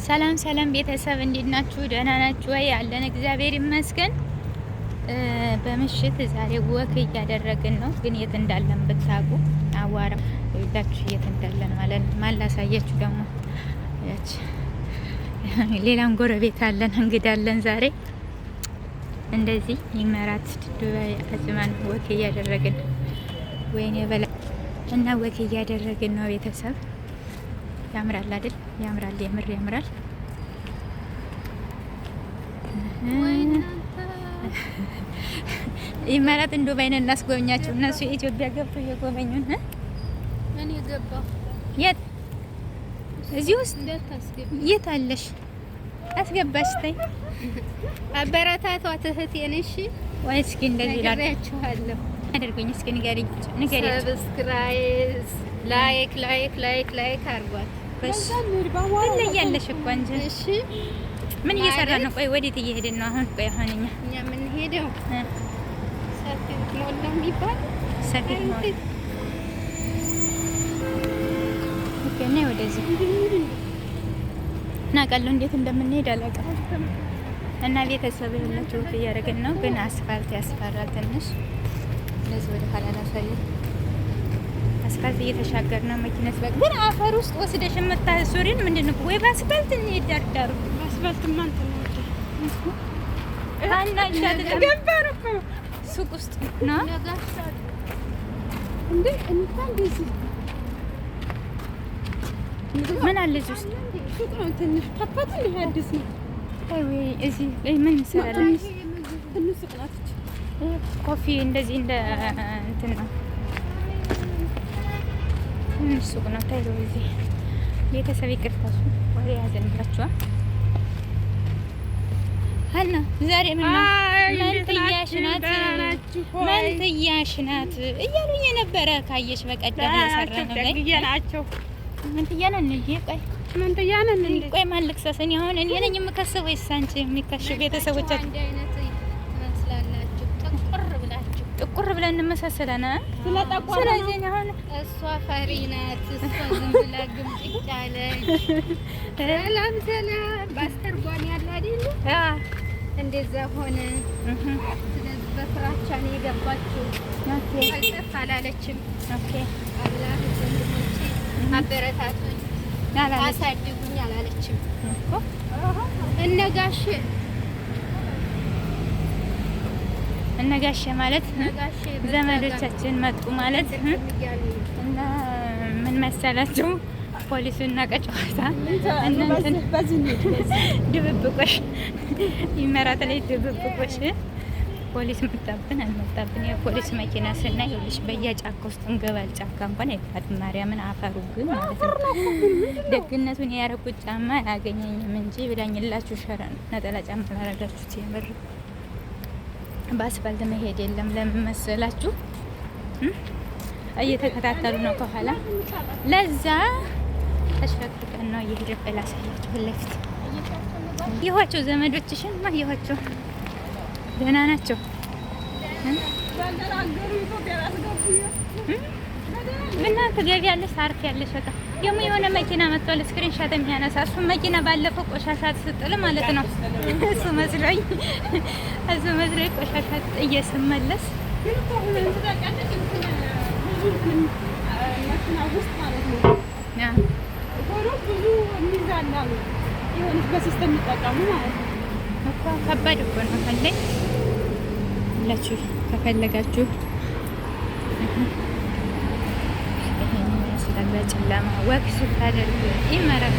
ሰላም ሰላም ቤተሰብ እንዴት ናችሁ? ደህና ናችሁ ወይ? አለን እግዚአብሔር ይመስገን። በምሽት ዛሬ walk እያደረግን ነው፣ ግን የት እንዳለን ብታውቁ አዋራ ይላችሁ የት እንዳለን ማለት ነው። ማን ላሳያችሁ ደግሞ ያች ሌላም ጎረቤት አለን፣ እንግዳ አለን ዛሬ። እንደዚህ ኢማራት ዱባይ አጅማን walk እያደረግን ወይኔ በላ እና walk እያደረግን ነው ቤተሰብ። ያምራል አይደል? ያምራል፣ የምር ያምራል። ኢማራት ዱባይን እናስጎብኛችሁ። እነሱ የኢትዮጵያ ገብቶ እየጎበኙን። እኔ ገባሁ። የት? እዚህ ውስጥ የት አለሽ? አስገባሽ። ተይ። አበረታቷት እህቴን። እሺ። ወይ እስኪ እንደዚህ ነግሬያችኋለሁ። አድርጉኝ እስኪ ንገሪኝ፣ ንገሪያቸው። Subscribe፣ like like like like አድርጓት። ትለያለሽ እኮ እንጂ። እሺ። ምን እየሰራ ነው? ቆይ ወዴት እየሄድን ነው አሁን? ቆይ አሁን እኛ እኛ የምንሄደው ሰፊት ሞል ነው የሚባል። ሰፊት ሞል። Okay፣ ነይ ወደዚህ። እናውቃለሁ፣ እንዴት እንደምንሄድ አላውቅም። እና ቤተሰብ ይኸውላችሁ walk እያደረግን ነው፣ ግን አስፋልት ያስፈራል ትንሽ። እንደዚህ ወደ ኋላ ላሳየው። አስፋልት እየተሻገር ነው መኪና ስበቅ፣ ግን አፈር ውስጥ ወስደሽ የምታሱሪን ምንድን ነው? ወይ በአስፋልት እንሂድ ዳርዳሩ። በአስፋልትማ እንትን ነው። ገባን እኮ ሱቅ ውስጥ ነው። እንዴ እንኳን እንደዚህ ምን አለ እዚህ ውስጥ? ሱቅ ነው ትንሽ ከፈት እንደ አዲስ ነው። ወይ እዚህ ምን ይሰራል? ትንሽ ሱቅ ናት። Coffee እንደዚህ እንደ እንትን ነው። ትንሽ ሱቅ ነው። ታይቶ እዚህ ቤተሰብ ይቅርታ፣ ወሬ ያዘንላችኋል። ሀና ዛሬ ምን ነው መንትያሽ ናት መንትያሽ ናት እያሉኝ የነበረ ካየሽ በቀደም የሰራ ነው ላይ ናቸው። መንትያ ነን እንዴ? ቆይ መንትያ ነን እንዴ? ቆይ ማን ልክሰስ? እኔ አሁን እኔ ነኝ የምከሰው ወይስ አንቺ የሚከሽው? ቤተሰቦቻችን አንድ አይነት ትመስላላችሁ። ጥቁር ብላችሁ ጥቁር ብለን እንመሳሰለን። ስለጠቆረ ነው። ስለዚህ እኔ አሁን እሷ ፈሪ ናት፣ እሷ ዝም ብላ ግምጭጭ አለች። ሰላም ሰላም በአስተርጓሚ ያለ አይደለ? እንደዛ ሆነ። ስለዚህ በፍራቻ ነው የገባችው። ቀልጠፍ አላለችም። አብላ ወንድሞቼ አበረታቱኝ፣ አሳድጉኝ አላለችም። እኮ። እነጋሽ እነጋሼ ማለት ነጋሼ ዘመዶቻችን መጡ ማለት እያሉ እና ምን መሰላችሁ ፖሊሱና ቀጨዋታ እናንተን በዚህ እንሂድ። ድብብቆሽ ኢማራት ላይ ድብብቆሽ ፖሊስ መጣብን አልመጣብን፣ የፖሊስ መኪና ስናይ ይኸውልሽ በየጫካ ውስጥ እንገባል። ጫካ እንኳን አይባልም ማርያምን፣ አፈሩ ግን ማለት ነው። ደግነቱን ያረጉት ጫማ አያገኘኝም እንጂ ብላኝላችሁ ሸራ ነጠላ ጫማ ላረጋችሁት የምር በአስፋልት መሄድ የለም። ለምን መሰላችሁ? እየተከታተሉ ነው ከኋላ። ለዛ ተሽፈቅፍቀን ነው እየሄድን። ቆይ ላሳያችሁ ፊት ለፊት ይኋቸው ዘመዶችሽን አየኋቸው፣ ደህና ናቸው። ባልተናገሩ ኢትዮጵያ አስገቡ። ምና ትገቢያለሽ፣ ታርፊያለሽ። በቃ ደግሞ የሆነ መኪና መጥቷል፣ screenshot የሚያነሳ እሱ መኪና ባለፈው ቆሻሻ ስጥል ማለት ነው። እሱ መስሎኝ ቆሻሻ ጥዬ ስመለስ ግን እኮ አሁን እንትን ታውቂያለሽ፣ እንትን ብዙ እንትን መኪና ውስጥ ማለት ነው ሆኖ ብዙ የሚይዛል አሉ። የሆነች በ system የሚጠቀሙ ማለት ነው። እኮ ከባድ እኮ ነው። ፈለግ ሁላችሁ ከፈለጋችሁ ይሄን ይመስላል። በጨለማ walk ስታደርጉ ኢማራት